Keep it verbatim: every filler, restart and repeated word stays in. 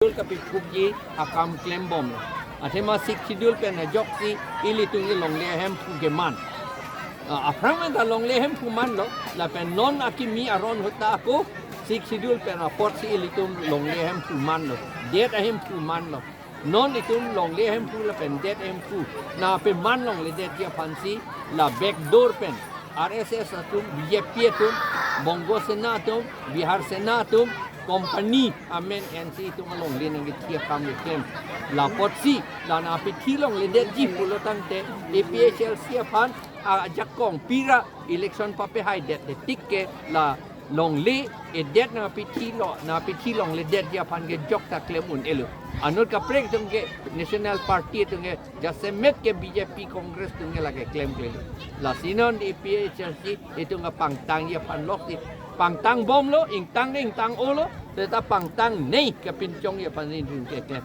Schedule kapiphukji akam klembomlo. Athema Sixth Schedule pen ajoksi ilitum ke longle ahemphu keman. Ah, aphrang anta longle ahemphu manlo, lapen non akimi aron ahut ta ako Sixth Schedule pen apotsi ilitum longle ahemphu manlo, det ahemphu manlo. Non itum longle ahemphu lapen det ahemphu nangpeman longledetji aphansi la backdoor pen R S S atum, B J P atum, Bongo Sena atum, Bihar Sena atum, company amen ensi itum alongle nangkethi akam keklem. La apotsi la nangpethi longledetji pulo tangte A P H L C aphan ajakong pira election papehaidet tik ke la longle edet nangpethilo, nangpethi longledetji aphan ke jokta klem un-elo. Anut kaprek atum ke, National Party atum ke, jasemet ke B J P Congress atum ke lake klemklelo. Lasi non A P H L C itum ke pangtangji aphan loksi pangtangbomlo, ingtang ingtang-olo, seta pangtangnei kepinchongji aphan itum ke klem.